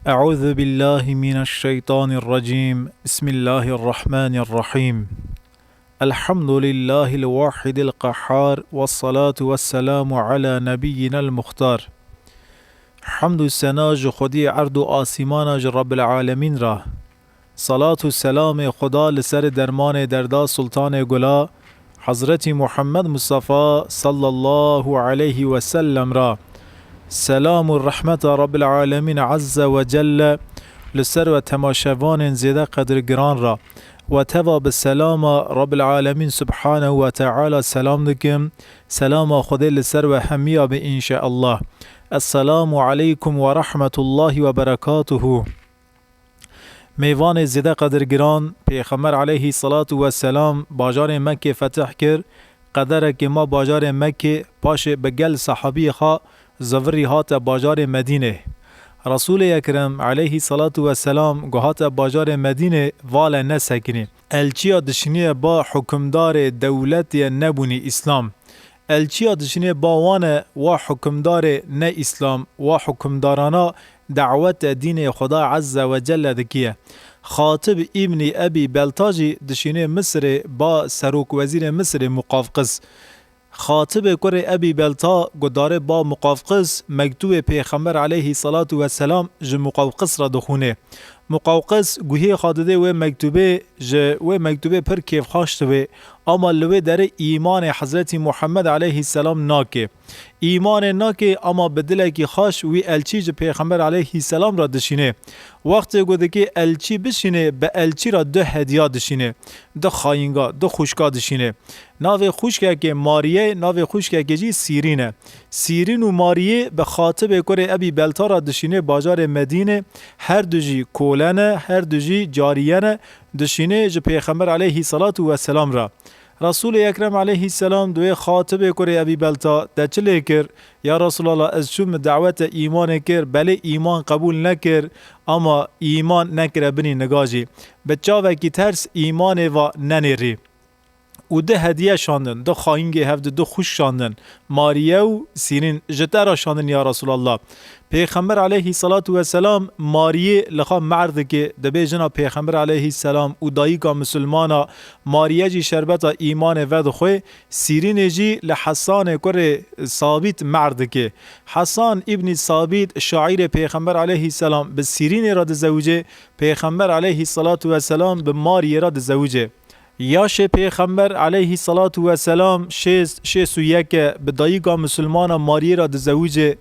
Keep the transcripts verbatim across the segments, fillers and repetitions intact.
أعوذ بالله من الشيطان الرجيم. بسم الله الرحمن الرحيم. الحمد لله الواحد القهار، والصلاة والسلام على نبينا المختار. Hamd û sena ji Xwedî erd û asîmana ji Rabbil Alemîn re. Salat û selamê Xuda li ser dermanê derda Sultanê Gula, Hezretî Muhammed Mustafa sallallahu aleyhi ve sellem re. Selam û rehmeta Rabbil Alemîn Azze ve Celle li ser we temaşevanên zêde qedirgiran re. We teva bi selama Rabbil Alemîn Subhanehu ve Teala selam dikim. Selama Xwedê li ser we hemiya be înşeallah. Esselamu aleykum ve rahmetullahi ve berekatuhu. Mêvanê zêde qedirgiran, Pêxember aleyhî salatu ve selam bajarê Mekkê fetih kir, qederekê ma bajarê Mekkê paşê bi gel sahabiyê xwe zivirî hate bajarê Medînê. Resûlê Ekrem aleyhî salatu ve selam ku hate bajarê Medînê vale nesekinî. Elçiya dişiniye ba hukimdarê dewletê nebûnî Îslam. Elçiya dişinê ba wane wa hukimdarê ne Îslam, wa hukimdarana dawete dînê Xuda Azze ve Celle dikiye. Xatib îbnî Ebî Belta jî dişînê Misirê ba serokwezîrê Misirê Muqavqis. Xatibê kurê Ebî Belta gudarê ba Muqavqis mektubê Pêxember aleyhî salatu ve selam ji Muqavqis re dixûnê. Muqawqis guhê xwe didê wê mektûbê, ji wê mektûbê pir kêfxweş dibê, ama li wê derê îmanê Hezretî Muhammed aleyhî selam nake. Îmanê nake, ama bi dilekî xweş wî elçî ji Pêxember aleyhî selam re dişînê. Wextê ku dikê elçî bişînê, bi elçî re du hediya dişînê. Du xayînga, du xwişka dişînê. Navê xwişkekê Mariyê, navê xwişkekê jî Sîrîn e. Sîrîn û Mariyê bi Xatibê kurê Ebî Belta re dişînê bajarê Medînê, her du jî kole ne, her du jî cariye ne, dişînê ji Pêxember aleyhî selatu weselam re. Resûlê Ekrem aleyhî selam diwê Xatibê kurê Ebî Belta, te çi lê kir? Ya Resûlallah, ez çûm min dawete îmanê kir, belê îman qebûl nekir, ama îman nekire binî niga jî. Bi çavekî ters îmanê va nenêrî. Û du hediye şandin, du xayîngê hev di du xwişk şandin, Mariye û Sîrîn, ji te re şandin ya Resûlallah. Pêxember aleyhî selatu weselam Mariyê li xwe mehr dike, dibê jina Pêxember aleyhî selam û dayika misilmana, Mariye jî şerbeta îmanê vedixwe, Sîrînê jî li Hesanê kurê Sabît mehr dike. Hesan îbnî Sabît şaîrê Pêxember aleyhî selam bi Sîrînê re dizewicê, Pêxember aleyhî selatu weselam bi Mariyê re dizewicê. Yaşê Pêxember aleyhî selatu weselam şêst, şêst û yek e, bi dayika misilmana Mariyê re dizewicê.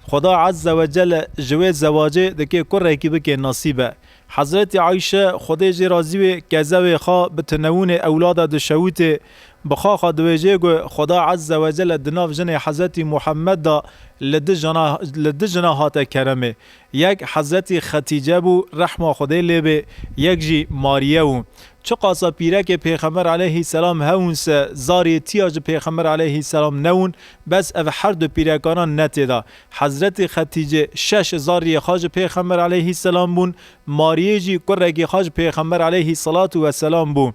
Xuda Azze ve Celle ji wê zewacê dike kurekî bike nasîbe. Hezretî Ayşe, Xwedê jê razî wê, kezewê xwe bi tinewûnê ewlada dişewitê, bi xwe xwe diwêjê ku Xuda Azze ve Celle di nav jinê Hezretî Muhammed de li di jina, li di jina hate keremê. Yek Hezretî Xetîce bû, rehma Xwedê lê bê, yek jî Mariye bû. Çiqasa pîrekê Pêxember aleyhî selam hewûn se, zariyê tiya ji Pêxember aleyhî selam newûn, bes ev her du pîrekana ne tê de. Hezretî Xetîce şeş zariyê xwe ji Pêxember aleyhî selam bûn, Mariyê jî kurekî xwe ji Pêxember aleyhî selatu weselam bû.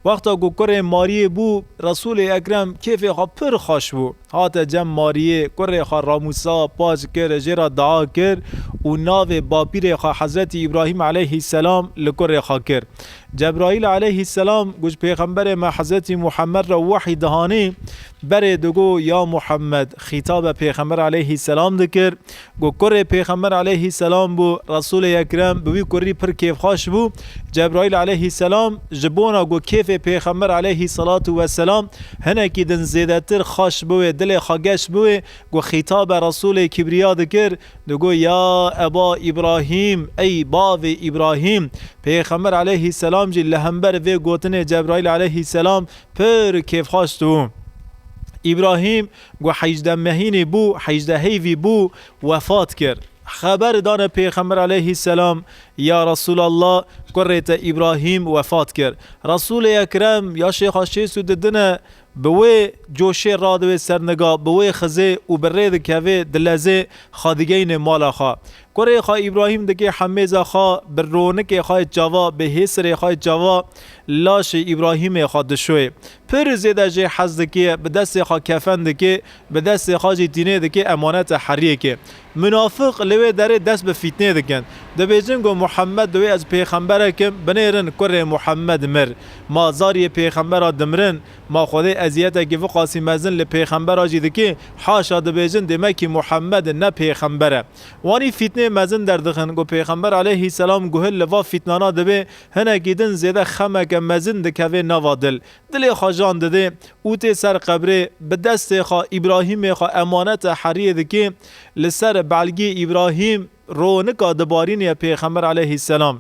Wexta ku kurê Mariyê bû, Resûlê Ekrem kêfê xwe pir xweş bû. Hate cem Mariyê, kurê xwe ramûsa, paç kir, jê re dua kir û navê bapîrê xwe Hezretî Îbrahîm aleyhî selam li kurê xwe kir. Cebraîl aleyhî selam ku ji Pêxemberê me Hezretî Muhammed re wehî dihanî, berê digo, "Ya Muhammed", xîtabe Pêxember aleyhî selam dikir. Ku kurê Pêxember aleyhî selam bû, Resûlê Ekrem bi wî kurî pir kêfxweş bû. Cebraîl aleyhî selam ji bona ku kêfê Pêxember aleyhî selatu weselam hinekî din zêdetir xweş biwê, dilê xwe geş biwê, ku xîtabe Resûlê Kibriya dikir, digo, "Ya Eba Îbrahîm, ey bavê Îbrahîm." Pêxember aleyhî selam jî li hember vê gotinê Cebraîl aleyhî selam pir kêfxweş dibû. Îbrahîm ku hejdeh mehînî bû, hejdeh heyvî bû, wefat kir. Xeber dane Pêxember aleyhî selam, "Ya Resûlallah, kurê te Îbrahîm wefat kir." Resûlê Ekrem ya şêxa şêst û didine bi wê coşê radiwê ser niga, bi wê xizê û bi rê dikevê, dilezê, xwe digeyne mala xwe. Kurê xwe Îbrahîm dikê hemêza xwe bi ronikê xwe yê çava, bi hêsirê xwe yê çava laşê Îbrahîmê xwe dişoyê. Pir zêde jê hez dikê, bi destê xwe kefen dikê, bi destê xwe jî tînê dikê emanete heriyekê. Munafiq li wê derê dest bi fîtnê dikin. Dibêjin ku Muhammed diwê ez pêxemberek im, binêrin kurê Muhammed mir. Ma zariyê pêxembera dimirin, ma Xwedê eziyetekî viqasî mezin li pêxembera jî dikê, haşa dibêjin dêmekî Muhammed ne pêxember e. Wanî fîtnê mezin derdixin ku Pêxember aleyhîselam guhil li va fîtnana dibe, hinekî din zêde xemeke mezin dikeve nava dil. Dilê xwe jan didê û tê ser qebrê, bi destê xwe Îbrahîmê xwe emanete heriyê dikê, li ser belgê Îbrahîm ronika dibarînê Pêxember aleyhîselam.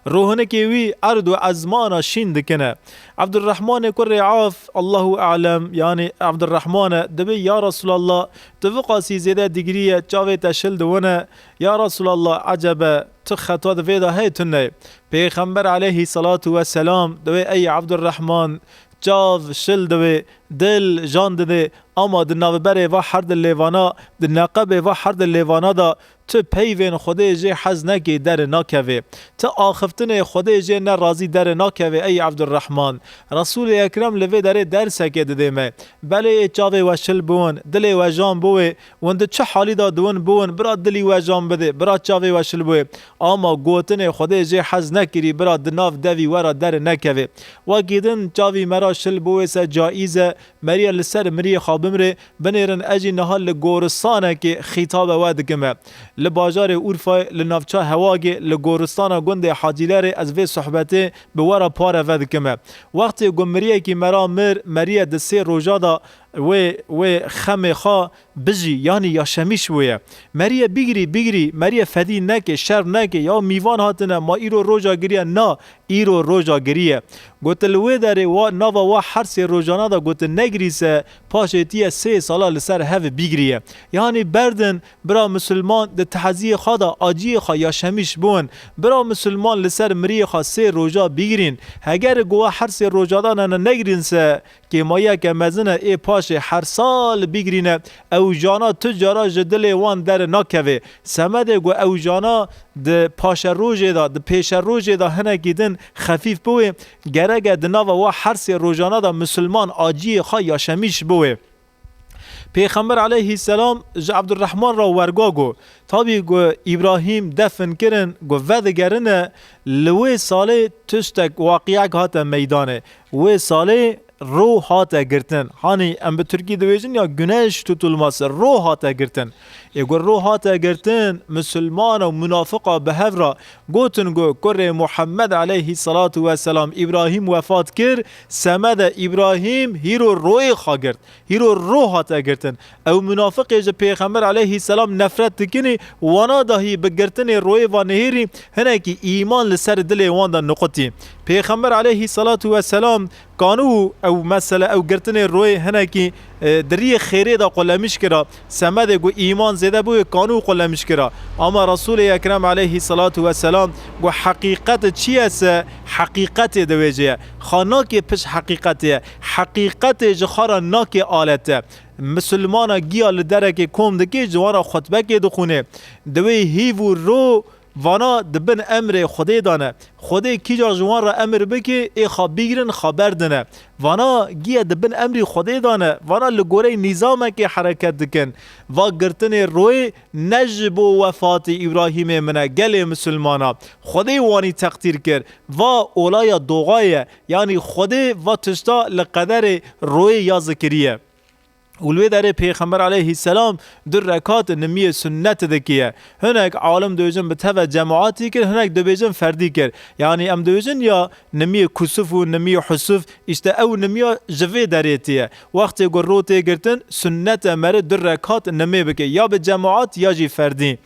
Rohinikê wî erd û ezmana şîn dikine. Ebdurrehmanê kurê Af, Allahu alem, yanî Ebdurrehman e, dibê, ya Resulallah, tu viqasî zêde digirî ye, çavê te şil diwine. Ya Resulallah, ecebe, tu xeta di vê de heye tune? Pêxember aleyhî salatu weselam dibê, ey Ebdurrehman, çav şil diwê, dil jan didê, ama di navberê va herd lêvana, di neqebê va herd lêvana de tu peyvên Xwedê jê hez nekê derê nakevê. Tu axiftinê Xwedê jê nerazî derê nakevê ey Ebdurrehman. Resûlê Ekrem li vê derê dersekê didê me. Belê ê çavê we şil biwin, dilê we jan biwê, win di çi halî de diwin biwin, bira dilî we jan bidê, bira çavê we şil biwê. Ama gotinê Xwedê jê hez nekirî, bira di nav devî we ra derê nekevê. Wekî din çavî me ra şil biwê se caîz e, meriye li ser miriyê xwe bimrê, binêrin ez jî niha li goristanekê xîtabe we dikime. Li bajarê Urfayê, li navça Hewagê, li goristana gundê Hacîlerê ez vê sohbetê bi we re pare vedikime. Wextê ku miriyekî me ra mir, meriye di sê roja de wê, wê xemê xwe bijî, yanî yaşemîş bûye. Meriye bigirî, bigirî, meriye fedî neke, şer neke, ya mîvan hatine, ma îro roja giriye, na, îro roja giriye. Gotin li wê derê wa, nava wa her sê rojana de gotin negirî se, paşê tiye sê sala li ser hev bigiriye. Yanî berdin, bira misilman di tehziyê xwe de aciyê xwe yaşemîş biwin. Bira misilman li ser miriyê xwe sê roja bigirîn. Heger ku we her sê roja de ne, ne, negirîn se, kêmayiyeke mezin e, ê paşê her sal bigirîne. Ew jana tu cara ji dilê wan derê nakevê. Semedê ku ew jana di paşerojê de, di pêşerojê de hinekî din xefîf biwê, gerek e di nava wa her sê rojana de misilman aciyê xwe yaşemîş biwê. Pêxember aleyhîselam ji Ebdurrehman re werga got, tabî ku Îbrahîm defin kirin, ku vedigerine, li wê salê tiştek, waqiyek hate meydanê. Wê salê ro hate girtin. Hanî em bi tirkî dibêjin ya güneş tutulması, ro hate girtin. Ê ku ro hate girtin, misilman û munafiqa bi hev re gotin ku kurê Muhammed aleyhî salatu weselam Îbrahîm wefat kir, semede Îbrahîm hîro royê xwe girt. Hîro ro hate girtin. Ew munafiqê ji Pêxember aleyhî selam nefret dikinî, wana dahî bi girtinê royê va nihêrî, hinekî îman li ser dilê wan de niqutî. Pêxember aleyhî salatu weselam kanû ew mesele, ew girtinê royê hinekî, e, di riyê xêrê de qulemîş kira. Semedê ku îman zêde bûye, kanû qulemîş kira. Ama Resûlê Ekrem aleyhî salatu weselam ku heqîqet çi ye se, heqîqetê diwêjeye. Xwe nakê pişt heqîqetê ye. Heqîqetê ji xwe re nakê alete. Misilmana giya li derekê kom dikê, ji wan re xutbekê dixwînê. Di wê hîv û ro vana di bin emrê Xwedê de ne. Xwedê kîja ji wan re emir bike, ê xwe bîgirin, xwe berdine. Vana giya di bin emrî Xwedê de ne. Vana li goreyê nîzamekê hereket dikin. Va girtinê royê ne ji bo wefatê Îbrahîmê min e, gelê misilmana. Xwedê wanî teqdîr kir. Va olaya doğayê ye. Yanî Xwedê va tişta li qederê royê ya zikiriye. Û li wê derê Pêxember aleyhîselam du rekat nimiyê sunnet dikiye. Hinek alim dibêjin bi teve cemaatî kir, hinek dibêjin ferdî kir. Yanî em dibêjin ya nimiyê kusuf û nimiyê husuf, îşte ew nimiya ji vê derê tê ye. Wextê ku ro tê girtin, sunnet e meri du rekat nimê bike, ya bi cemaat ya jî ferdî.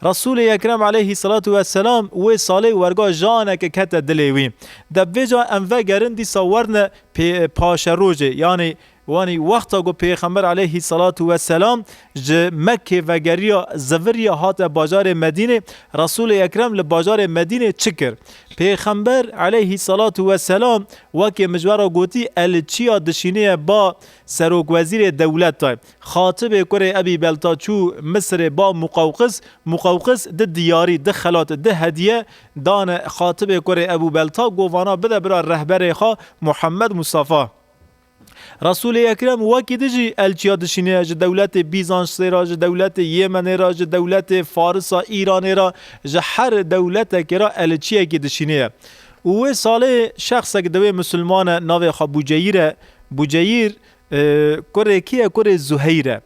Resûlê Ekrem aleyhî salatu weselam wê salê werga janeke kete dilê wî. De vêca em vegerin dîsa werne pê-, paşerojê, yanî Wanî wexta ku Pêxember aleyhî salatu weselam ji Mekkê vegeriya, ziviriya hate bajarê Medînê, Resûlê Ekrem li bajarê Medînê çi kir? Pêxember aleyhî salatu weselam wekê min ji we re gotî, elçiya dişînê ye ba serokwezîrê dewleta. Xatibê kurê Ebî Belta çû Misirê ba Muqewqis. Muqewqis di diyarî, di xelat, di hediye dane Xatibê kurê Ebû Belta, got vana bide bira rehberê xwe Muhammed Mustafa. Resûlê Ekrem wekî din jî elçiya dişînê ye, ji dewletê Bîzansê re, ji dewletê Yemenê re, ji dewletê Farisa, Îranê re, ji her dewletekê re elçiyekî dişînê ye. Û wê salê şexsek di wê misilman e, navê xwe Buceyîr e. Buceyîr, e, kurê kî ye? Kurê Zuheyr e.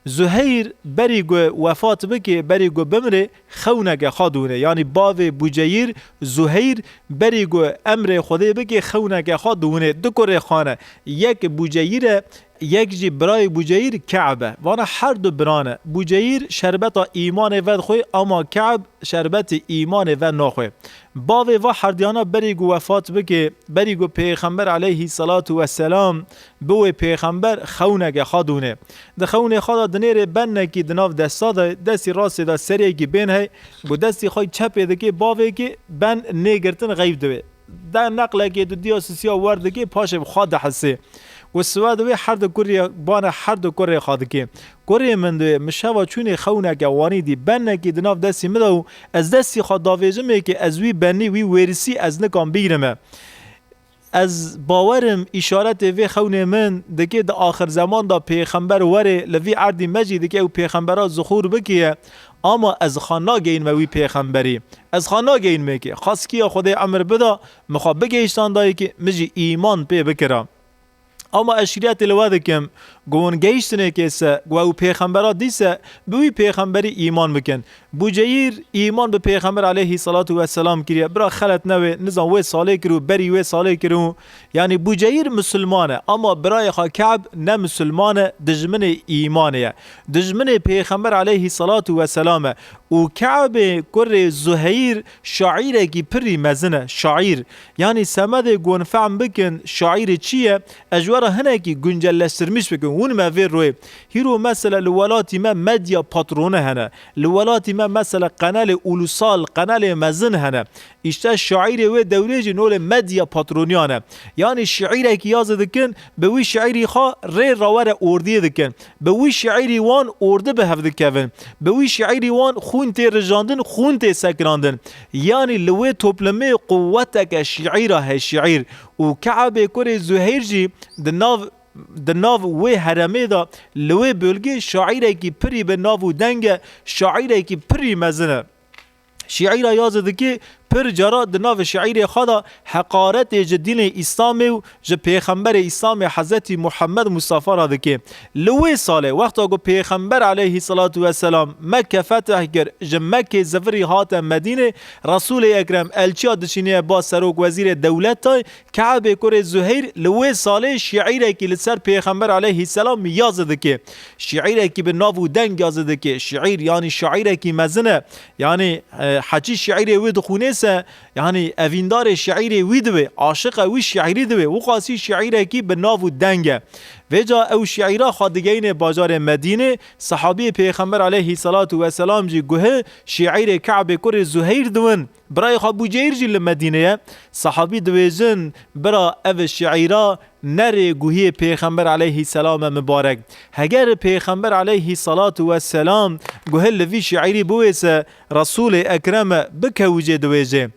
Zuheyr berî ku wefat bike, berî ku bimrê, xewneke xwe dûne. Yanî bavê Buceyîr, Zuheyr, berî ku emrê Xwedê bike, xewneke xwe dûne. Du kurê xwe ne. Yek Buceyîr e, yek jî birayê Buceyîr Ke'b e. Vana her du bira ne. Buceyîr şerbeta îmanê vedixwe, ama Ke'b şerbetê îmanê venaxwe. Bavê va herdiyana berî ku wefat bike, berî ku Pêxember aleyhî salatu weselam biwê pêxember, xewneke xwe dûne. Di xewnê xwe de dinêrê benekî di nav desta de, destî rastê de serekî bên hey, ku destî xwe çepê dike, bavêkê ben nêgirtin xeyb dibe. De neqlekê dudiya sisiya wer dike, paşê bi xwe dihisê. Ku siwe dibe her du kurê bane her du kurê xwe dike. Kurê min dibe, min şeva çûnê xewneke wanî dî, benekî di nav destî min de û ez destî xwe davêjimê ke ez wî benî, wî wêrisî ez nikan bigirime. Ez bawer im îşaretê vê xewnê min dike di axir zeman de pêxember were li vî erdî me jî dike ew pêxembera zuhûr bikiye, ama ez xwe nageyînme wî pêxemberî. Ez xwe nageyînme ke xaskiya Xwedê emir bida, min xwe bigihiştan dayê ke min jî îman pê bikira. Ama ez şîretê li we dikim, ku hûn gehiştinê kê se, ku ew pêxembera dîse, bi wî pêxemberî îman bikin. Buceyîr îman bi Pêxember aleyhî salatu weselam kiriye. Bira xelet newê, nizam wê salê kir û berî wê salê kir û, yanî Buceyîr misilman e, ama birayê xwe Ke'b ne misilman e, dijminê îmanê ye. Dijminê Pêxember aleyhî salatu weselam e. Û Ke'bê kurê Zuheyr şairekî pirî mezin e. Şaîr. Yanî semedê gon fehm bikin, şaîrê çi ye? Ez ji we re hinekî guncelleştirmiş bikim. Hûn me vê royê. Hîro mesela li welatî me medya patrone hene. Li welatî me mesela qenalê ulusal, qenalê mezin hene. Îşte şaîrê wê dewrê jî nolê medya patroniyan e. Yanî şiîrekî yazê dikin, bi wî şiîrî xwe rê rawere ordiyê dikin. Bi wî şiîrî wan ordi bi hev dikevin. Bi wî şiîrî wan xûn tê rijandin, xûn tê sekirandin. Yanî li wê toplumê quweteke şiîra heye, şiîr. Û Ke'bê kurê Zuheyr jî di nav, di nav wê heremê de, li wê bölgê şaîrekî pirî bi nav û deng e, şaîrekî pirî mezin e. Şiîra yazê dike, pir cara di nav şiîrê xwe de heqaretê ji dînê Îslamê û ji Pêxemberê Îslamê Hezretî Muhammed Mustafa re dike. Li wê salê, wexta ku Pêxember aleyhî salatu weselam Mekke fetih kir, ji Mekkê zivirî hate Medînê, Resûlê Ekrem elçiya dişînê ba serokwezîrê dewleta, Ke'bê kurê Zuheyr li wê salê şiîrekî li ser Pêxember aleyhî selam yazê dike. Şiîrekî bi nav û deng yazê dike. Şiîr, yanî şaîrekî mezin e. Yanî, e, heçî şiîrê wê dixwînê se, yanî evîndarê şiîrê wî dibe, aşiqe wî şiîrî dibe. Wixasî şiîrekî bi nav û deng e. Vêca ew şiîra xwe digeyînê bajarê Medînê, sehabiyê Pêxember aleyhî salatu weselam jî guhi şiîrê Ke'bê kurê Zuheyr diwin. Birayê xwe Bûceyr jî li Medînê ye. Sehabî dibêjin, bira ev şiîra nerê guhiyê Pêxember aleyhî selam e mibarek. Heger Pêxember aleyhî salatu weselam guhi li vî şiîrî biwêse, Resûlê Ekrem e bikewicê diwêjê.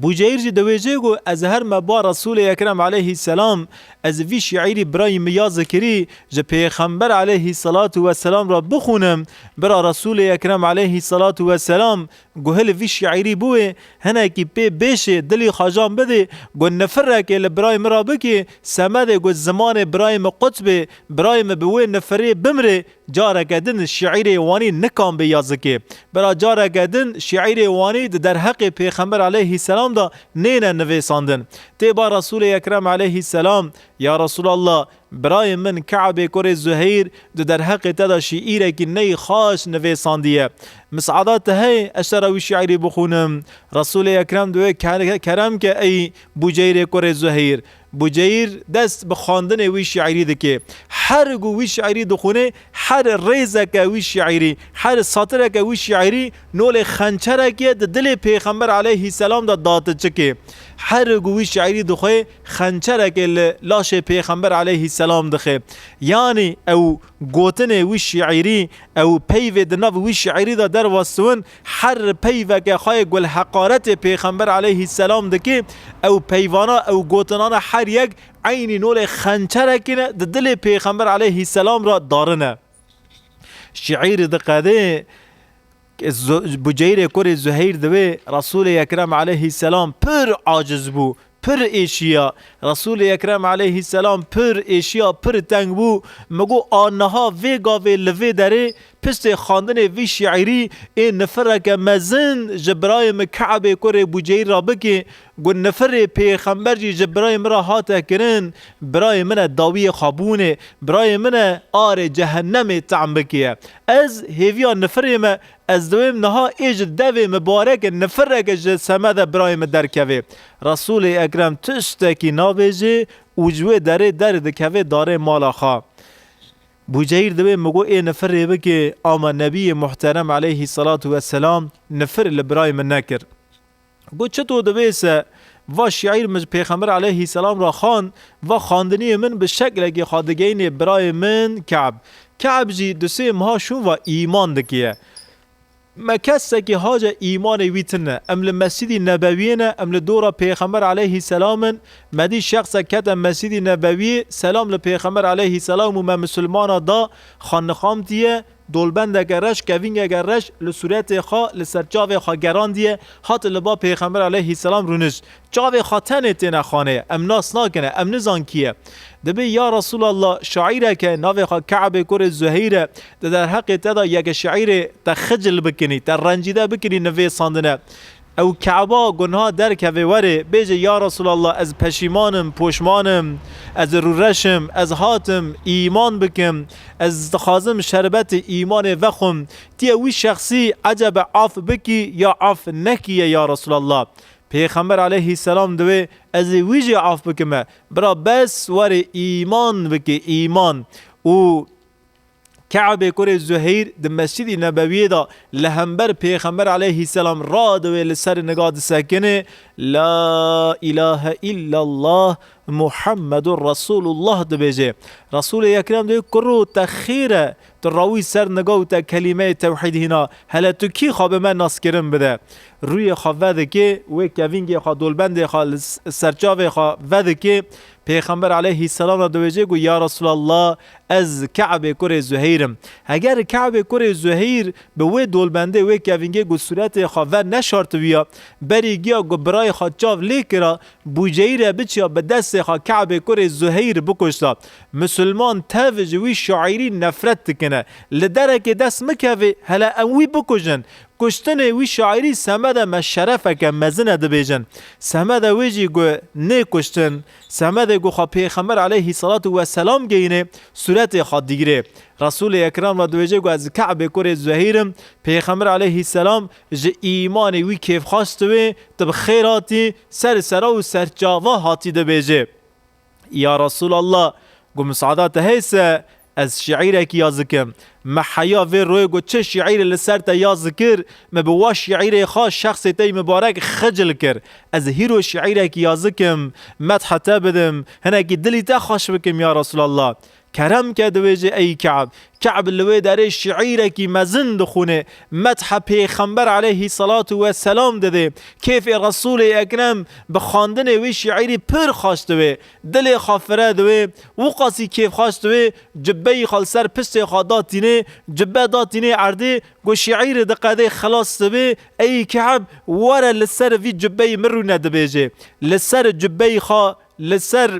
Bûceyr jî diwêjê ku ez her me ba Resûlê Ekrem aleyhî selam, ez vî şiîrî birayî min ya zikirî ji Pêxember aleyhî salatu weselam re bixwînim, bira Resûlê Ekrem aleyhî salatu weselam guhil vî şiîrî bûyê, hinekî pê bêşê dilî xajan bidê, got nifireke li birayê min re bikê, semedê got zimanê birayê min quts bê, birayê min bi wê nifirê bimrê, careke din şiîrê wanî nikan bê yazikê. Bira careke din şiîrê wanî di derheqê Pêxember aleyhî selam de nêne nivêsandin. Tê ba Resûlê Ekrem aleyhî selam Ya Resulallah, birayê min Ka'bê kurê Zuheyr di derheqê te de şîîrekî neyê xaş nivêsandiye. Misada te heye ez te re wî şîîrî bixwînim? Resulê Ekrem diwê ke-, kerem ke ey Buceyrê kurê Zuheyr. Buceyr dest bi xwendinê wî şîîrî dike. Her ku wî şîîrî dixwîne, her rêzeke wî şîîrî, her satireke wî şîîrî nolê xençerekê di dilê Pêxember aleyhisselam de datiçike. Her ku wî şîîrî dixwe, xençerekê li laşê Pêxember aleyhisselam dixe. Yanî ew gotinê wî şîîrî, ew peyvê di nav wî şîîrî de derwestibin, her peyveke xwe yê ku li heqaretê Pêxember aleyhisselam dike, ew peyvana, ew gotinana her yek eynî nolê xençerekê ne, di dilê Pêxember aleyhisselam re darine. Şîîrî diqede, Zu-, Buceyrê kurê Zuheyr diwê, Resulê Ekrem aleyhisselam pir aciz bû, pir êşiya. Resulê Ekrem aleyhisselam pir êşiya, pir teng bû. Min got, a niha vê gavê li vê derê piştê xwendinê vî şîîrî ê nifireke mezin ji birayê min Ka'bê kurê Buceyr re bike, got, nifirê Pêxember jî ji birayê min re hate kirin, birayê min e dawiyê xwe bûnê, birayê min e arê cehennemê tehm bikiye. Ez hêviya nifirê me, ez diwêm niha ê ji devê mibareke nifireke ji semede birayê min derkeve. Resulê Ekrem tiştekî nabêje û ji wê derê derdikeve darê mala xwe. Buceyr diwê min got ê nifirê bike, ama Nebiyê Muhterem aleyhisselatu vesselam nifir li birayê min nekir. Got, çito dibê se va şîîr min ji Pêxember aleyhisselam re xwend, va xwendiniyê min bi şeklekê xwe digeyînê birayê min Ka'b. Ka'b jî du sê meha şûn va îman dikiye. Me kesekî hace îmanê wî tune. Em li Mescîdî Nebewiyê ne, em li dora Pêxember aleyhisselam in. Me dî şexsek kete Mescîdî Nebewiyê, selam li Pêxember aleyhisselam û me misilmana da, xwe nixamtiye, dolbendeke reş, kevîngeke reş li sûretê xwe, li ser çavê xwe gerandiye, hat li ba Pêxember aleyhisselam rûnişt. Çavê xwe tenê têne xanê, em nas nakine, em nizan kî ye. Dibê ya Resulallah, şaîreke navê xwe Ka'bê kurê Zuheyr e, di derheqê te de yeke şaîrê te xicil bikinî, te rencîde bikinî nivêsandine. Ew Ka'ba gunha derkeve were, bêje, ya Resulallah, ez peşîman im, poşman im, ez rûreş im, ez hatim îman bikim, ez dixwazim şerbetê îmanê vexwim. Tiye wî şexsî ecebe af bikî ya af nekiye ya Resulallah? Pêxember aleyhisselam diwê, ez ê wî jî af bikime. Bira bes were îman bike, îman. Û Ka'bê kurê Zuheyr di Mescîdî Nebewiyê de li hember Pêxember aleyhisselam radiwê li ser niga disekine, La ilahe illallah Muhammedur Resulullah dibêje. Resulê Ekrem dê kuro te xêr e, tu rawî ser niga û te kelîmeyê tewhîd hîna, hele tu kî xwe bi me naskirin bide. Rûyê xwe vedike, wê kevîngê xwe, dolbendê xwe li s-, serçavê xwe vedike, Pêxember aleyhisselam re dibêje ku, Ya Resulallah, ez Ka'bê kurê Zuheyr im. Heger Ka'bê kurê Zuheyr bi wê dolbendê, wê kevîngê ku sûretê xwe ve neşartibiya, berî giya ku birayê xwe çav lê kira, Buceyre biçiya bi destê xwe Ka'bê kurê Zuheyr bikuşta. Misilman tev ji wî şaîrî nefret dikine. Li derekê dest mikeve, hele em wî bikujin. Kuştinê wî şaîrî semede me şerefeke mezin e dibêjin. Semede wê jî ku nê kuştin, semedê ku xwe Pêxember aleyhisselatu vesselam geyînê, sûretê xwe digirê. Resulê Ekrem re dibêje ku ez Ka'bê kurê Zuheyr im, Pêxember aleyhisselam ji îmanê wî kêfxweş dibe, tu bi xêr hatî, ser sera û serçava hatî dibêje. Ya Resulallah, ku misada te heyse, ez şiîrekî yaz dikim. Me heya vê royê ku çi şiîrê li ser te yaz dikir, me bi wa şiîrê xwe şexsê te yî mibarek xicil kir. Ez hîro şiîrekî yaz dikim, medha te bidim, hinekî dilî te xweş bikim ya Resulallah. Kerem ke dibêje ey Ka'b. Ka'b li wê derê şiîrekî mezin dixwîne, medha Pêxember aleyhisselatu vesselam dide. Kêfê Resulê Ekrem bi xwendinê wî şiîrî pir xweş dibe. Dilê xwe fire dibe, wiqasî kêfxweş dibe, cibbeyî xwe li ser piştê xwe datîne, cibbe datîne erdê, ku şiîrî diqede xilas dibe, ey Ka'b, were li ser vî cibbeyî min rûne dibêje. Li ser cibbeyî xwe, li ser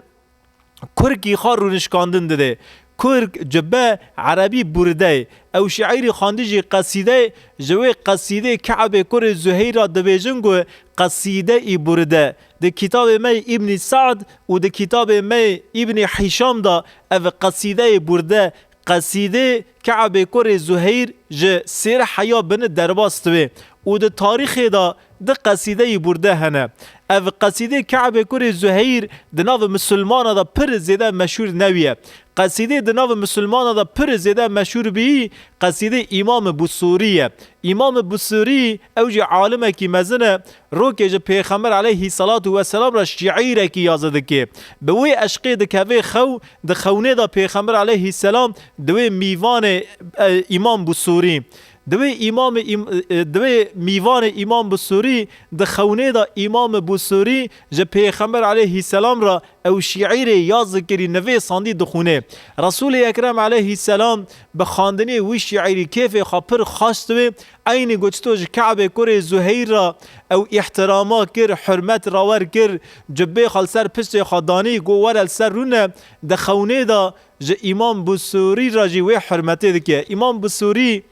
kurkî xwe rûnişkandin dide. Kurk, cibbe, erebî burde ye. Ew şîîrî xwendî jî qesîde ye. Ji wê qesîdê Ke'bê kurê Zuheyr re dibêjin ku qesîde-î burde. Di kitabê me yê Îbnî Sa'd û di kitabê me yê Îbnî Hîşam de ev qesîdeyê burde, qesîdê Ke'bê kurê Zuheyr ji sêr heya bini derbas dibe û di tarîxê de di qesîdeyî burde hene. Ev qesîdê Ke'bê kurê Zuheyr di nav misilmana de pir zêde meşhûr nebûye. Qesîdê di nav misilmana de pir zêde meşhûr bî, qesîdê Îmam Busûrî ye. Îmam Busûrî ew jî alimekî mezin e, rokê ji Pêxember aleyhîsselatu wesselam re şîîrekî yazî dike. Bi wê eşqê dikeve xew, di xewnê de Pêxember aleyhîsselam di wê mîvanê, e, Îmam Busûrî. Di wê îmamê îm-, e, di wê mîvanê Îmam Busûrî, di xewnê de Îmam Busûrî ji Pêxember aleyhîsselam re ew şîîrê yazî kirî nivîsandî dixwîne. Resûlê Ekrem aleyhîsselam bi xwendinê wî şîîrî kêfê xwe pir xweş dibe. Eynî ku çito ji Ke'bê kurê Zuheyr re ew îhtirama kir, hurmet rawer kir, cibê xwe li ser piştê xwe danî, got, "Were li ser rûne." Di xewnê de ji Îmam Busûrî re jî wê hurmetê dike. Îmam Busûrî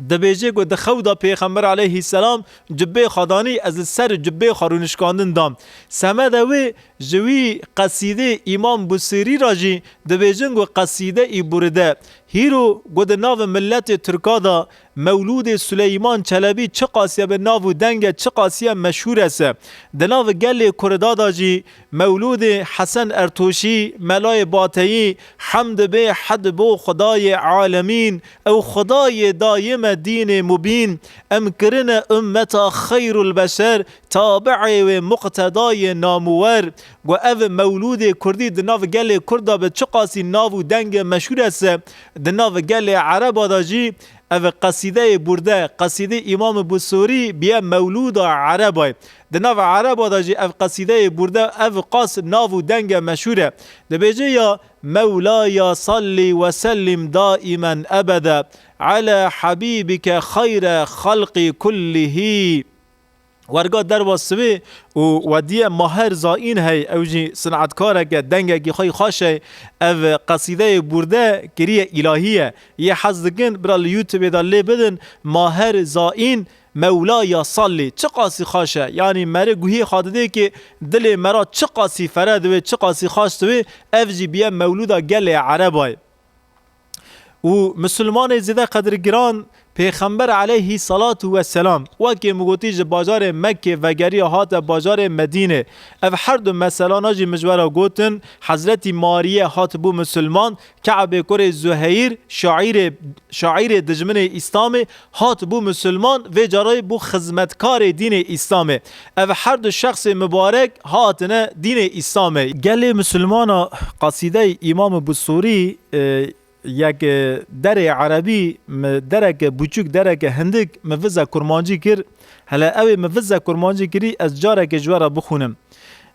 dibêje ku di xew de Pêxember aleyhîsselam cibê xwe danî, ez li ser cibê xwe rûnişkandin dam. Semede wê ji wî qesîdê Îmam Busîrî re jî dibêjin ku qesîde-î buride. Hîro ku di nav miletê Tirka de Mewlûdê Suleyman Çelebî çiqasiye bi nav û denge çiqasiye meşhûr ese. Di nav gelê Kurda de jî Mewlûdê Hesen Ertoşî, Melayê Bateyî, hemd bê hed bo Xwedayê alemîn, ew Xwedayê dayê me dînê mubîn, em kirine ummeta xeyrul beşer, tabi'ê wê muqtedayê namûwer. Got, ev mewlûdê kurdî di nav gelê kurd de bi çiqasî nav û dengê meşhûr ese, di nav gelê ereba de jî ev qesîdeyê burde, qesîdê Îmam Busûrî biye mewlûda ereba ye. Di nav ereba de jî ev qesîdeyê burde ev qas nav û denge meşhûr e. Dibêje ya, "Mewlaya salli ve sellim daimen ebede ala habibike xayre xalqi kullihî." Werga derva sivê û wediye Maher Zaîn hey, ew jî sinetkareke dengekî xwe yî xweş hey, ev qesîdeyê burde kiriye îlahî ye. Yê hez dikin, bira li YouTube-ê de lê bidin, Maher Zaîn, Mewlaya Salli, çiqasî xweş e. Yanî meri guhiyê xwe didê ki dilê mera çiqasî fere divê, çiqasî xweş divê, ev jî biye mewlûda gelê erebayê. Û misilmanê zêde qedirgiran, Pêxember aleyhî salatu we selam, wekê min gotî, ji bajarê Mekkê vegeriya hate bajarê Medînê. Ev her du meselana jî min ji we re gotin, Hezretî Mariye hatibû misilman, Ke'bê kurê Zuheyr, şaîrê, şaîrê dijminê Îslamê, hatibû misilman, vê carayê bû xizmetkarê dînê Îslamê. Ev her du şexsê mibarek hatine dînê Îslamê. Gelê misilmana qasîdeyê Îmam Busûrî, e, yek, e, derê erebî, mi dereke bûçûk, dereke hindik, mi vize kurmancî kir. Hele ew ê mi vize kurmancî kirî, ez careke ji we re bixwînim.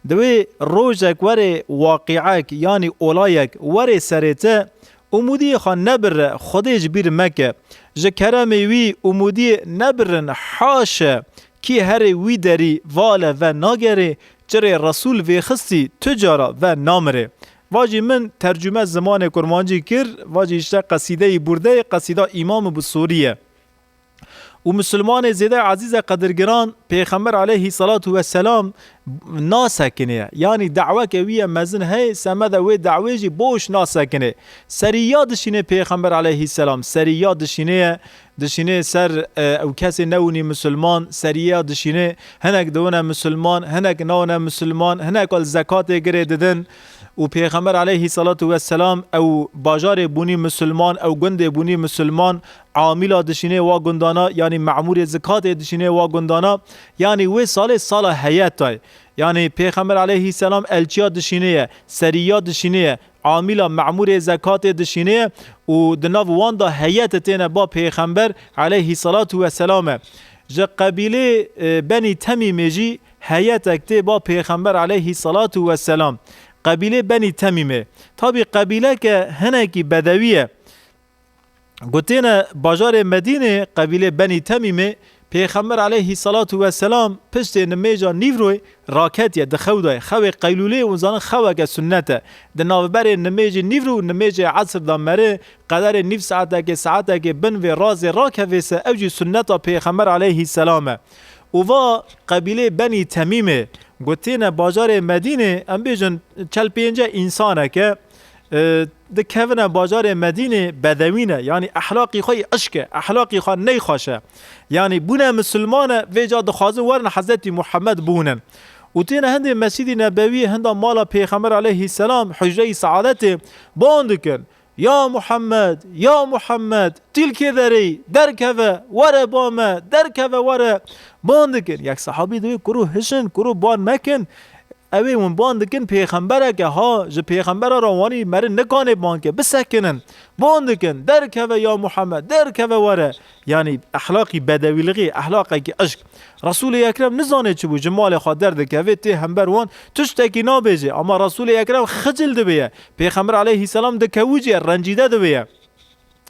Di wê rojek were waqîek, yanî olayek were serê te, umûdiyê xwe nebirre, Xwedê ji bîr meke. Ji keremê wî umûdiyê nebirin, haşe, kî herê wî derî vale ve nagerê, çirê Resûl vêxistî tu cara ve namirê. Va jî min tercûme zimanê kurmancî kir, va jî işte qesîdeyî burdeyê, qesîda Îmam Busûrî ye. Û misilmanê zêde ezîze qedirgiran, Pêxember aleyhî salatu we selam nasekine ye. Yanî daweke wî ye mezin heye, semede wê dawê jî boş nasekine. Serî ya dişîne Pêxember aleyhî selam, serî ya dişîne ye, dişîne ser, e, ew kesê newinî misilman, serî ya dişîne, hinek diwine misilman, hinek nawine misilman, hinek li zekatê girê didin. Û Pêxember aleyhî salatu we selam ew bajarê bûnî misilman, ew gundê bûnî misilman, amîla dişînê wa gundana, yanî memûrê zikatê dişînê wa gundana, yanî wê salê sala heyeta ye. Yanî Pêxember aleyhî selam elçiya dişînê ye, serîya dişînê ye, amîla memûrê zekatê dişînê ye û di nav wan de heyete têne ba Pêxember aleyhî salatu we selam e. Ji qebîlê, e, Benî Temîmê jî heyetek tê ba Pêxember aleyhî salatu we selam. Qebîlê Benî Temîmê. Tabî qebîleke hinekî bedewî ye. Gotêne bajarê Medînê qebîlê Benî Temîmê, Pêxember aleyhî selatu weselam piştê nimêja nîvroyê raketiye, di xew de ye. Xewê qeylûlê û zanin xeweke sunnet e. Di navberê nimêjê nîvro û nimêjê esr de meri, qederê nîv saetekê, saetekê bin vê razê rakevê se, ew jî sunneta Pêxember aleyhî selam e. Û va qebîlê Benî Temîmê, ku têne bajarê Medînê, em bêjin çel pênce însaneke, e, dikevine bajarê Medînê, bedewî ne, yanî ehlaqî xwe yî işk e, ehlaqî xwe neyxweş e. Yanî bûne misilman e, vê ca dixwazin werin Hezretî Muhammed bihûnin. Û têne hindê Mescîdî Nebewî, hinda mala Pêxember aleyhî selam, hucreyî saadetê, ban dikin, "Ya Muhammed, ya Muhammed, tîl kê derê, derkeve, were ba me, derkeve, were." Ban dikin. Yek sahabî dibê, "Kuro hişin, kuro ban mekin." Ew ê hûn ban dikin, pêxembereke ha, ji pêxembera re wanî meri nikanê ban ke, bisekinin. Ban dikin, "Derkeve ya Muhammed, derkeve were." Yanî ehlaqî bedewîlixî, ehlaqekî işk. Resûlê Ekrem nizanê çi bû, ji malê xwe derdikeve, tê hember wan tiştekî nabêje. Ama Resûlê Ekrem xicil dibe ye. Pêxember aleyhî selam dikewiciye, rencîde dibe ye.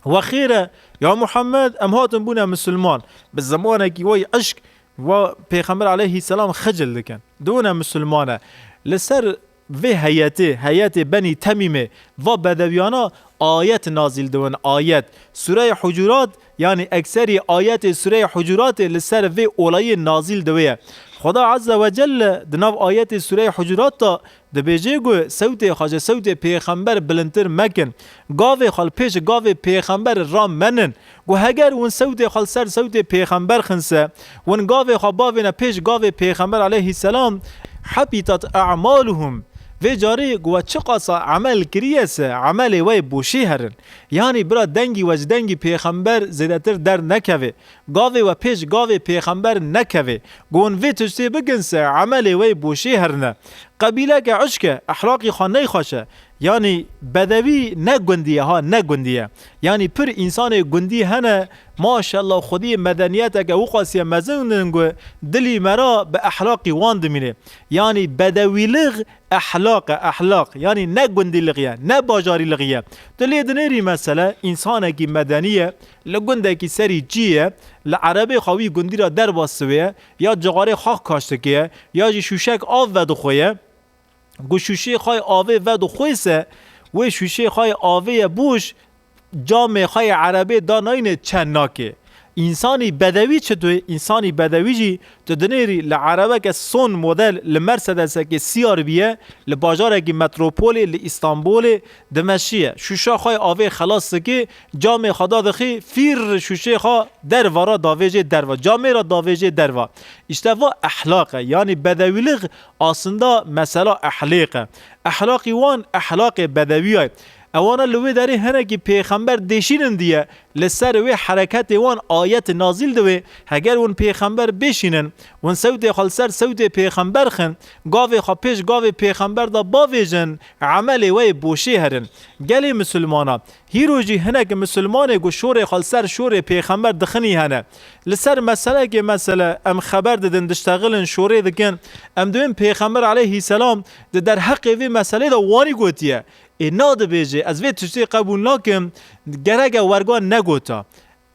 We xêr e, ya Muhammed, em hatin bûne misilman. Bi zimanekî wey işk, wa Pêxember aleyhî selam xicil dikin. Dibûne misilman e. Li ser vê heyetê, heyetê Benî Temîmê, va bedewiyana ayet nazîl dibin, ayet. Sureyê Hucurat, yanî ekserî ayetê Sureyê Hucuratê li ser vê olayê nazîl dibe ye. Xweda Azze ve Celle di nav ayetê Sureyê Hucurat de dibêje ku sewtê xwe ji sewtê pêxember bilindtir mekin. Gavê xwe li pêş gavê pêxember ramenin. Ku heger hûn sewtê xwe li ser sewtê pêxember xinse, hûn gavê xwe bavêne pêş gavê pêxember aleyhî selam, habitat a'maluhum. Vê carê ku we çiqasa emel kiriye se, emelê we yê boşî herin. Yanî bira dengî we ji dengî pêxember zêdetir dernekeve. Gavê we pêş gavê pêxember nekeve. Ku hûn vê tiştê bikin se, emelê we yê boşî herine. Qebîleke uşk e, ehlaqî xwe neyxweş e. Yanî bedewî ne gundî ye ha, ne gundî ye. Yanî pir însanê gundî hene, maşallah, xwedî medeniyeteke wiqasiye mezin in ku dilî me ra bi ehlaqî wan dimîne. Yanî bedewîlix ehlaq e, ehlaq. Yanî ne gundîlixî ye, ne bajarîlixî ye. Tu lê dinêrî mesele, însanekî medenî ye, li gundekî serî cî ye, li erebê xwe wî gundî ra derbas dibe ye, ya cixarê xax kaş dike ye, ya jî şûşek av vedixwe ye. Ku şûşê xwe yê avê vedixwe se, wê şûşê xwe yê avê ye boş, camê xwe yê erebê danayîne çend nake. Însanî bedewî çi tu yê? Însanî bedewî jî tu dinêrî li erebeke son model, li Mercedesekê C R V ye, li bajarekî metropolê, li Îstanbulê dimeşiye. Şûşa xwe yê avê xelas dike, camê xwe dadixî, fîr şûşê xwe derva re davêjê derva, camê re davêjê derva. Îşte va ehlaq e, yanî bedewîlix aslında mesela ehlêq e. Ehlaqî wan ehlaqê bedewî ye. Ewana li wê derê hinekî pêxember dêşînin diye, li ser wê hereketê wan ayet nazîl dibe, heger hûn pêxember bêşînin, hûn sewtê xwe li ser sewtê pêxember xin, gavê xwe pêş gavê pêxember de bavêjin, emelê we yê boşê herin. Gelê misilmana, hîro jî hinek misilmanê ku şorê xwe li ser şorê pêxember dixinî hene. Li ser meselekê mesele em xeber didin, diştexilin, şorê dikin. Em dibên pêxember aleyhî selam di derheqê vê meselê de wanî gotiye. Ê nadibêje, ez vê tiştê qebûl nakim, gereke werga negota.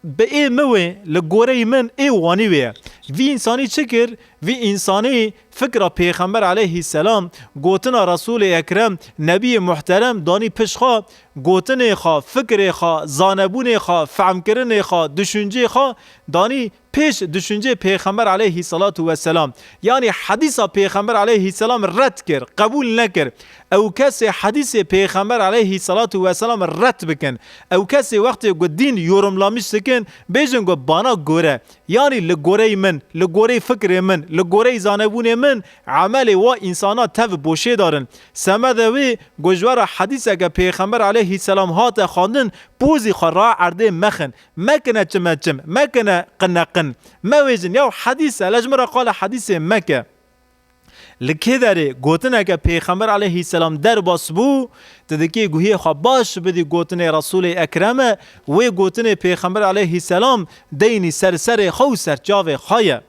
Bi ê min wê, li goreyî min ê wanî wê ye. Vî însanî çi kir? Vî însanî fikra Pêxember aleyhî selam, gotina Resûlê Ekrem, Nebiyê Muhterem danî pişt xwe, gotinê xwe, fikrê xwe, zanebûnê xwe, fehmkirinê xwe, düşüncê xwe danî pêş düşüncê Pêxember aleyhî selatu weselam. Yanî hedîsa Pêxember aleyhî selam red kir, qebûl nekir. Ew kesê hedîsê Pêxember aleyhî selatu weselam red bikin. Ew kesê wextê ku dîn yorumlamiş dikin, bêjin ku bana gore. Yanî li goreyî min, li goreyî fikrê min, li goreyî zanebûnê min, emelê wa însana tev boşê darin. Semedê wê ku ji we re hedîseke Pêxember aleyhî selam hate xwendin, pozî xwe ra erdê mexin. Mekine çime çim, mekine qine qin. Mewêjin, yaw hedîs e, le ji min re qala hedîsê meke. Li kê derê gotineke Pêxember aleyhî selam derbas bû, tu dikê guhiyê xwe baş bidî gotinê Resûlê Ekrem e, wê gotinê Pêxember aleyhî selam deynî ser serê xwe û ser çavê xwe ye.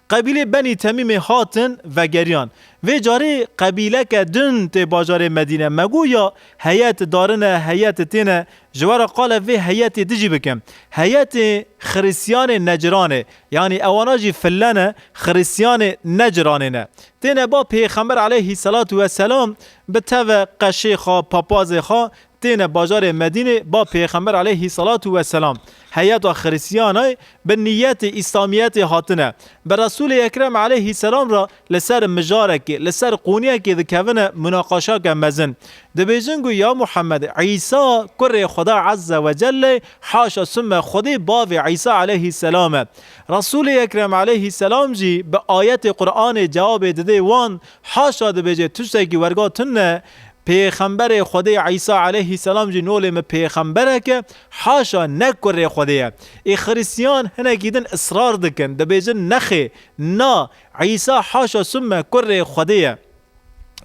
Qebîlê Benî Temîmê hatin vegeriyan. Vê carê qebîleke din tê bajarê Medîne. Me got ya heyet darine, heyet têne. Ji we re qale vê heyetê dijî bikim. Heyetê Xiristiyanê Necranê. Yanî ewana jî fille ne, Xiristiyanê Necranê ne. Têne ba Pêxember aleyhisselatu vesselam bi teve qeşê xwe, papazê xwe, têne bajarê Medînê ba Pêxember aleyhisselatu vesselam. Heyeta Xiristiyanay bi niyetê Îslamiyetê hatine. Bi Resûlê Ekrem aleyhisselam re li ser mijarekê, li ser qûniyekê dikevine munaqaşake mezin. Dibêjin ku ya Muhammed, Îsa kurê Xweda Azze ve Celle, haşa summe Xwedê bavê Îsa aleyhisselam e. Resûlê Ekrem aleyhisselam jî bi ayetê Qur'anê cewabê didê wan, haşa dibêje tiştekî werga tune, Pêxemberê Xwedê Îsa aleyhisselam jî nolê min pêxemberek e, haşa ne kurê Xwedê ye. Ê Xiristiyan hinekî din israr dikin, dibêjin nexê, na, Îsa haşa summe kurê Xwedê ye.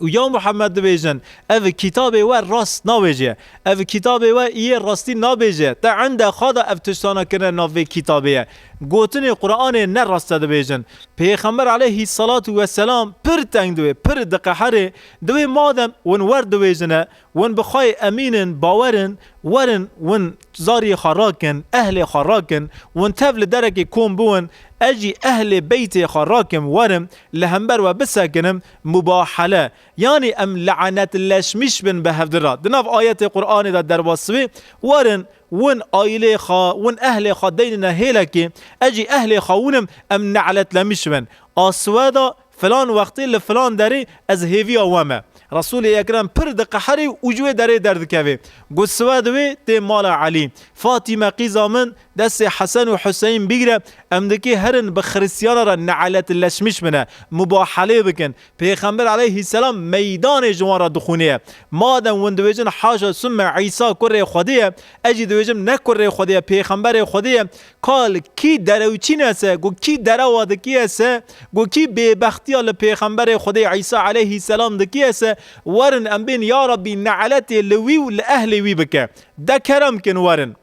Û ya Muhammed dibêjin, ev kitabê we rast nabêje. Ev kitabê we yê rastî nabêje. Te inde xwe de ev tiştana kirine nav vê kitabê ye. Gotinê Qur'anê ne rast e dibêjin. Pêxember aleyhisselatu vesselam pir teng diwê, pir diqeherê, diwê madem win wer dibêjine, win bi xwe yê emîn in, bawer in, werin win zariyê xwe rakin, ehlê xwe rakin, win tev li derekê kom biwin, ez jî ehlê beytê xwe rakim, werim, li hember we bisekinim, mubahele. Yanî em lanetleşmiş bin bi hevdira. Di nav ayetê Qur'anê de derbas wê, werin, win aîlê xwe, win ehlê xwe deynine hêlekê, ez jî ehlê xwe winim, em ne'letlemiş bin. A Sweda filan wextê li filan derê ez hêviya we me. Resûlê Ekrem pir diqeherê û ji wê derê derdikevê. Got, Swed wê tê mala Elî. Fatîme qîza min, destê Hesen û Huseyn bigire, em dikê herin bi Xiristiyana re ne'letleşmiş bine, mubahelê bikin. Pêxember aleyhisselam meydanê ji wan re dixûnê ye. Madem win dibêjin haşa summe Îsa kurê Xwedê ye, ez jî dibêjim ne kurê Xwedê ye, pêxemberê Xwedê ye. Kal kî derewçîne se, ku kî derewa dikiye se, ku kî bêbextiya li pêxemberê Xwedê Îsa aleyhisselam dikiye se, werin em bên ya Rabbî ne'letê li wî û li ehlê wî bike. De kerem kin werin.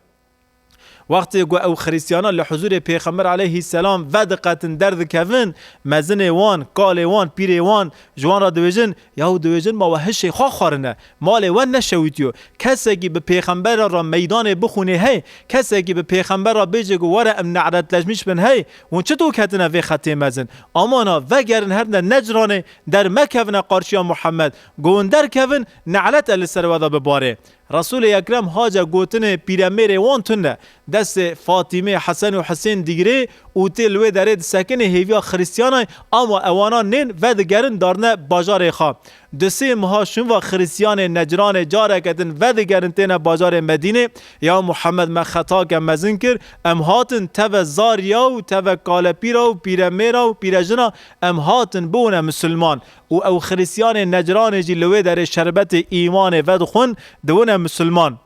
Wextê ku ew Xiristiyana li huzûrê Pêxember aleyhisselam vediqetin derdikevin, mezinê wan, kalê wan, pîrê wan ji wan re dibêjin, yahu dibêjin ma we hişê xwe xwarine, malê we neşewîtiyo. Kesekî bi Pêxembera re meydanê bixûnê hey, kesekî bi Pêxember re bêje ku were em ne'letleşmiş bin hey, hûn çito ketine vê xetê mezin? Amana vegerin herne Necranê, dermekevine qarşiya Muhammed, ku hûn derkevin, ne'let e li ser we de bibarê. Resûlê Ekrem hace gotinê pîremêrê wan tune. Destê Fatîmê, Hesen û Hisên digirê û tê li wê derê disekinê hêviya Xiristiyanay, ama ewana nên vedigerin darine bajarê xwe. Du sê meha şûn va Xiristiyanê Necranê careke din vedigerin têne bajarê Medînê. Ya Muhammed, me xetake mezin kir. Em hatin teve zariya û teve kalepîra û pîremêra û pîrejina em hatin bûne misilman. Û ew Xiristiyanê Necranê jî li wê derê şerbetê îmanê vedixwin, diwine misilman.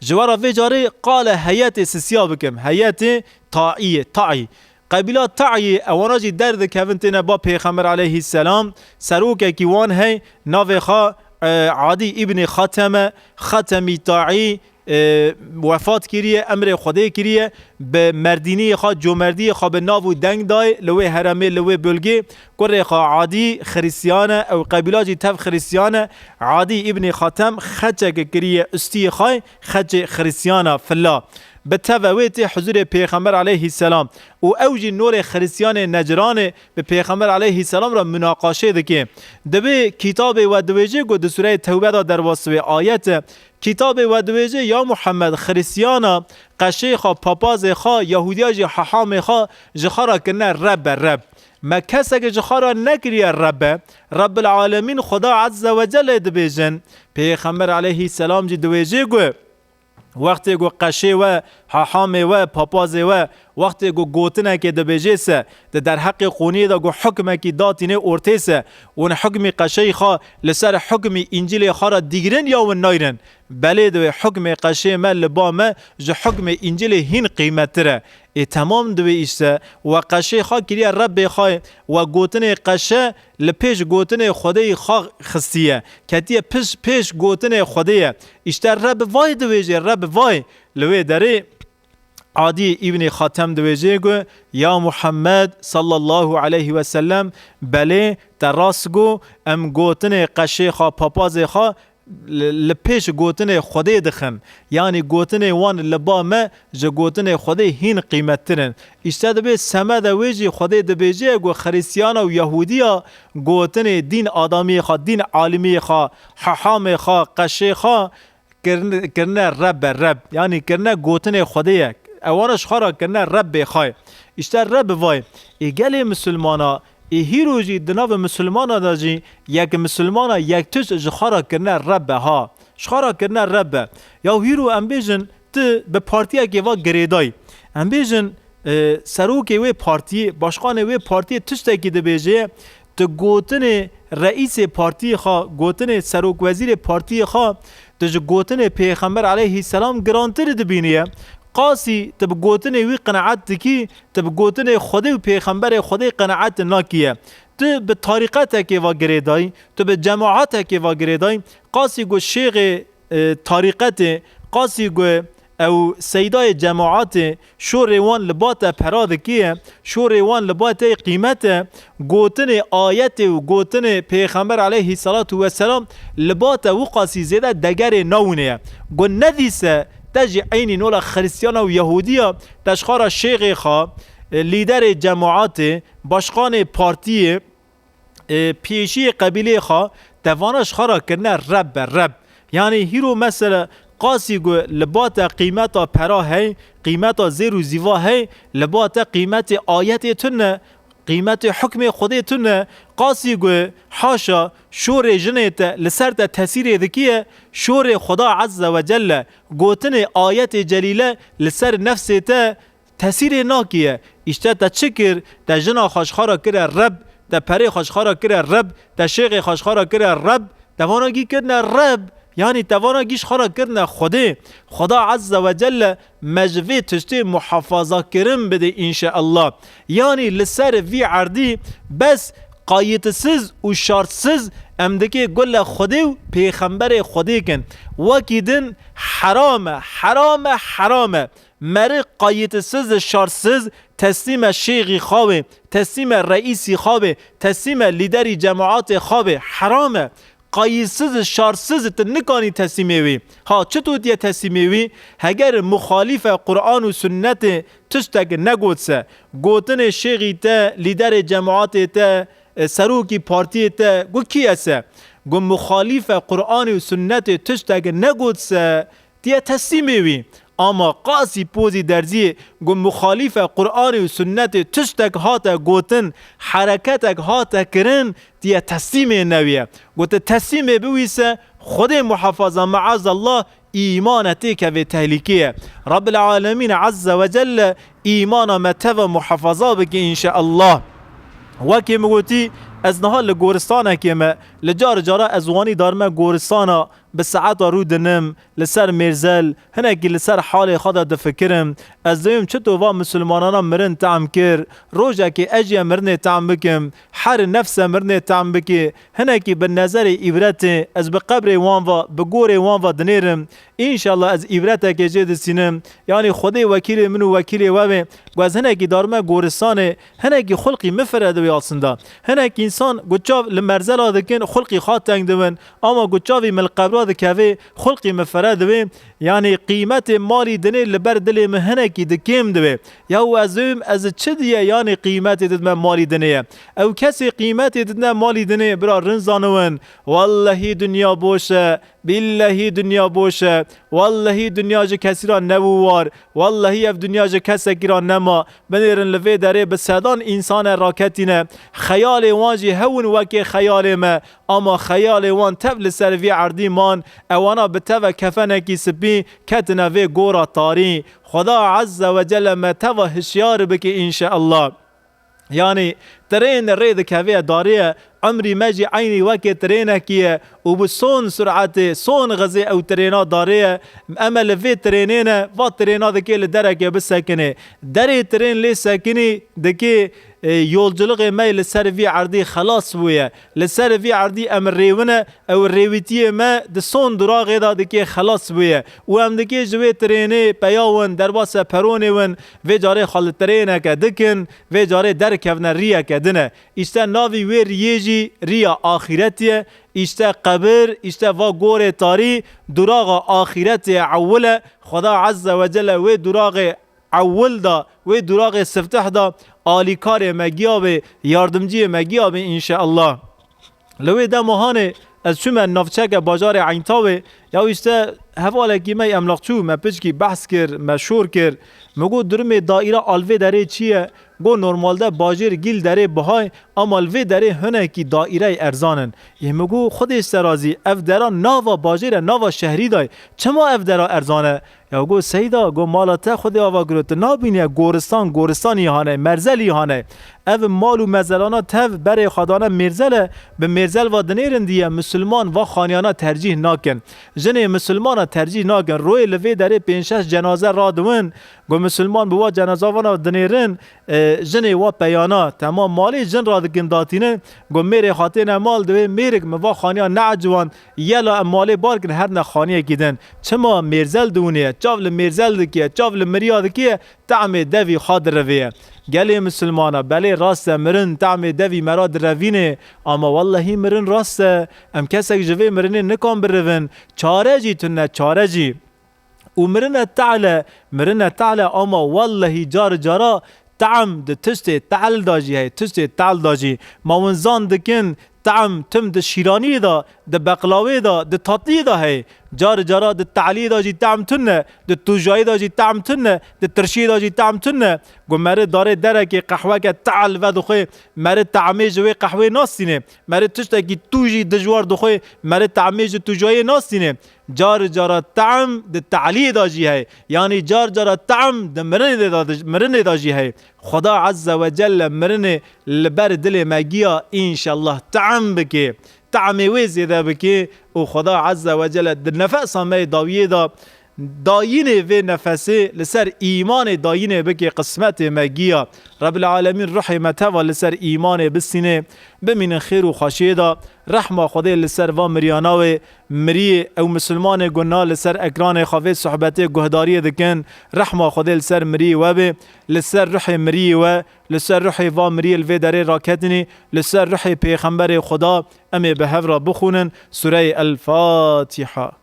Ji we re vê carê qale heyetê sisiya bikim, heyetê Taiyê, Taî. Qebîla Taiyê, ewana jî derdikevin têne ba Pêxember aleyhisselam, serokekî wan hey, navê xwe, e, Adî îbnê Xatem e, Xatemî Taî, e, wefat kiriye, emrê Xwedê kiriye, bi merdîniyê xwe, comerdiyê xwe bi nav û deng dayê li wê heremê, li wê bölgê. Kurê xwe Adî Xiristiyan e, ew qebîla jî tev Xiristiyan e. Adî îbnê Xatem xeçeke kiriye ustiyê xwe, xeçê Xiristiyana filla. Bi teve wê tê huzurê Pêxember aleyhisselam û ew jî norê Xiristiyanê Necranê bi Pêxember aleyhisselam re munaqaşê dike. Dibê kitabê we dibêje ku di Sûreyê Tewbe de derbas wê ayet e. Kitabê we dibêje, ya Muhammed, Xiristiyana qeşê xwe, papazê xwe, Yahûdiya jî hehamê xwe ji xwe re kirine Reb e, Reb. Me keseke ji xwe re nekiriye Reb e. Rebbil Alemîn Xweda Azze ve Celle dibêjin. Pêxember aleyhisselam jî dibêje ku wextê ku qeşê we, hehamê we, papazê we, wextê ku gotinekê dibêjê se, di derheqê qûniyê de ku hukmekî datînê ortê se, hûn hukmî qeşeyî xwe li ser hukmî Încîlê xwe re digrin ya hûn nayrin? Belê, divê hukmê qeşê me li ba me ji hukmê Încîlê hîn qîmettir e. Ê temam divê îşte we qeşê xwe kiriye Rebbê xwe, we gotinê qeşe li pêş gotinê Xwedêyî xwe xistiye. Ketiye piş, pêş gotinê Xwedê ye. Îşte Reb vay divêje, Reb vay. Li wê derê Adî îbnî Xatem dibêje ku, ya Muhammed sallallahu aleyhi ve sellem, belê te rast got, em gotinê qeşê xwe, papazê xwe li, li pêş gotinê Xwedê dixin. Yanî gotinê wan li ba me ji gotinê Xwedê hîn qîmettir in. Îşte dibê semede wê jî Xwedê dibêje ku Xirîstiyana û Yehûdiya gotinê dîn adamiyê xwe, dîn alimiyê xwe, hehamê xwe, qeşê xwe, kirin-, kirine Reb e, Reb. Yanî kirine gotinê Xwedê ye. Ewana ji xwe re kirine Rebbê xwe. Îşte Reb vay. Ê gelê misilmana, ê hîro jî di navê misilmana de jî yek misilmana yek tişt ji xwe re kirine Reb e ha. Ji xwe re kirine Reb e. Ya hîro em bêjin tu bi partiyekê ve girêdayî. Em bêjin, e, serokê wê partiyê, başkanê wê partiyê tiştekî dibêje, tu gotinê reîsê partiyê xwe, gotinê serokwezîrê partiyê xwe, tu ji gotinê Pêxember aleyhisselam girantir dibîniye. Qasî tu bi gotinê wî qenaet dikî, tu bi gotinê Xwedê û Pêxemberê Xwedê qenaet nakiye. Tu bi tarîqetekê ve girêdayî, tu bi cemaetekê ve girêdayî, qasî ku şêxê, e, tarîqetê, qasî ku ew seydayê cemaetê, şorê wan li ba te pera dikiye, şorê wan li ba te qîmet e, gotinê ayetê û gotinê Pêxember aleyhisselatu vesselam li ba te wiqasî zêde degerê nawîne ye. Ku nedîse te jî eynî nola Xiristiyana û Yehudiya, te ji xwe re şêxê xwe, e, lîderê cemaetê, başkanê partiyê, e, pêşiyê qebîleyê xwe, te vana ji xwe re kirine Reb be, Reb. Yanî hîro mesele qasî ku li ba te qîmeta pera hey, qîmeta zêr û zîva hey, li ba te qîmetê ayetê tune, qîmetê hukmê Xwedê tune, qasî ku haşa şorê jinê te li ser te tesîrê dikiye, şorê Xweda Azze ve Celle, gotinê ayetê celîle li ser nefsê te tesîrê nakiye. Îşte te çi kir? Te jina xwe ji xwe re kire Reb, te perê xwe ji xwe re kire Reb, te şêxê xwe ji xwe re kire Reb, te vana gî kirine Reb. Yanî te vana gî ji xwe re kirine Xwedê. Xweda Azze ve Celle me ji vê tiştê muhafaza kirin bide înşeallah. Yanî li ser vî erdî bes qayîtsiz û şartsiz em dikê gule Xwedê û Pêxemberê Xwedê kin. Wekî din heram e, heram e, heram e. Meri qayîtsiz, şartsiz, teslîme şêxî xwe bê, teslîme reîsî xwe bê, teslîme lîderî cemaetê xwe bê. Heram e. Qayîtsiz, şartsiz tu nikanî teslîmê wî. Ha, çito diye teslîmê wî? Heger muxalîfe Quran û sunnetê tiştek negotse, gotinê şêxî te, lîderê cemaetê te, e, serokî partiyê te, gu kî ese? Gu muxalîfe Quranê û sunnetê tiştek negotse, diye teslîmê wî. Ama qasî pozî derziyê ku muxalîfe Quranê û sunnetê tiştek hate gotin, hereketek hate kirin, diye teslîmê newî ye. Ku tu teslîmê biwî se, Xwedê muhafaza, meazallah, îmane têkevê tehlîkê ye. Rabbil Alemîn Azze ve Celle îmana me teva muhafaza bike înşeallah. Wekî min gotî, ez niha li goristanekê me, li car cara ez wanî darime goristana, bi saeta rû dinim, li ser mêrzel, hinekî li ser halê xwe de difikirim. Ez dibêm çito va misilmanana mirin tehm kir, rojekê ez jî mirinê tehm bikim, her nefse mirinê tehm bikê, hinekî bi nezerê îbretê ez bi qebrê wan ve, bi gorê wan ve dinêrim. Înşallah ez îbretekê jê distînim. Yanî Xwedê wekîlê min û wekîlê we bê. Ku ez hinekî darime goristanê, hinekî xulqî min fire diwê aslında. Hinek însan ku çav li merzela dikin, xulqî xwe teng dibin. Ama ku çavî min li qebra dikevê, xulqî min fere divê, yanî qîmetê malî dinê li ber dilê min hinekî di kêm divê. Ya û ez dibêm, ez çi diye, yanî qîmetê didime malî dinê ye. Ew kesê qîmetê didine malî dinê, bira rin zaniwin, wellehî dinya boş e, billehî dinya boş e, wellehî dinya ji kesî ra nebû war, wellehî ev dinya ji kesekî ra nema. Binêrin li vê derê bi sedan însan e raketîne. Xeyalê wan jî hewin wekê xeyalê me. Ama xeyalê wan tev li ser vî erdî man, ewana bi teve kefenekî spî ketine vê gora tarî. Xweda Azze ve Celle me teva hişyar bike înşeallah. Yanî tirên rê dikeve ye, darê ye, emrî me jî eynî wekê tirênekî ye û bi son suretê, son xizê ew tirêna darê ye. Em e li vê tirênê ne, va tirêna dikê li derekê bisekinê. Derê tirên lê sekinî dikê e, yolculuxê me li ser vî erdî xelas bûye. Li ser vî erdî em rêwine, ew rêwîtiyê me di son duraxê de dikê xelas bûye. Û em dikê ji wê trênê peya win, derbasa peronê win, vê carê xwe li trêneke dikin, vê carê derkevne riyeke din e. Îşte navî wê riyê jî riya axîretî ye. Îşte qebir, îşte va gorê tarî, duraxa axîretê ewil e. Xweda Azze ve Celle wê duraxê ewil da, wê duraxê sifteh da, alîkarê me giya bê, yardimciyê me giya bê înşeallah. Li wê dema hanê ez çûme navçeke bajarê Eyntabê, ya îşte hevalekî me emlakçû me piçkî behs kir, me şor kir. Min got, durumê daîra al vê derê çi ye? Got, normalde bajêr gîl derê bihayê, ama li vê derê hinekî daîreyê erzan in. Ê min got, Xwedê ji te razî, ev dera nava bajêr e, nava şehrî de ye. Çima ev dera erzan e? Ya got, Seyda, got, mala te Xwedê ava kiro, tu nabînî ye, goristan, goristanî hane, merzelî hane. Ev mal û mezelana tev berê xwe dane mêrzel e, bi mêrzel va dinêrin diye, misilman va xaniyana tercîh nakin. Jinê misilmana tercîh nakin. Royê li vê derê pênc şeş cenaze radiwin. Got, misilman bi wa cenazavana dinêrin, e, jinê wa peyana. Temam malê jin radikin datînin. Got, mêrê xwe têne mal, divê mêrik min va xaniya neeciwand. Yela em malê bar kin herne xaniyekî din. Çima mêrzel diwinê? Çav li mêrzel dikiye, çav li miriya dikiye, te'mê devî xwe dirivê ye. Gelê misilmana, belê rast e, mirin te'mê devî me ra direvînê, ama wellehî mirin rast e. Em kesek ji vê mirinê nikan birivin. Çare jî tune, çare jî. Û mirine te'l e, mirine te'l e, ama wellehî car cara te'm di tiştê te'l da jî heye, tiştê te'l da jî. Ma win zan dikin, te'm tim di şîraniyê de, di beqlawê de, di tatliyê de heye. Car cara di te'liyê de jî te'm tune, di tûjayê de jî te'm tune, di tirşiyê de jî te'm tune. Got meri darê derekê qehweke te'l vedixwe, meri te'mê ji wê qehwê nastîne. Meri tiştekî tûjî dijwar dixwe, meri te'mê ji tûjayê nastîne. Car cara te'm di te'liyê de jî heye. Yanî car cara te'm di mirinê de, mirinê de jî heye. Xweda Azze ve Celle mirinê li ber dilê me giya, înşellah te'm bike. Te'mê wê zêde bike û Xweda Azze ve Celle di nefesa me yê dawiyê de dayînê vê nefesê li ser îmanê dayînê bike, qismetê me giya. Rebbil Alemîn ruhê me teva li ser îmanê bistîne, bimînin xêr û xweşiyê de. Rehma Xwedê li ser va miryana wê, miriyê ew misilmanê ku na li ser ekranê xwe vê sohbetê guhdariyê dikin, rehma Xwedê li ser miriyê we bê, li ser ruhê miriyê we, li ser ruhê va miriyê li vê derê raketinî, li ser ruhê pêxemberê Xweda, em ê bi hev re bixwînin Sureyê El Fatiha.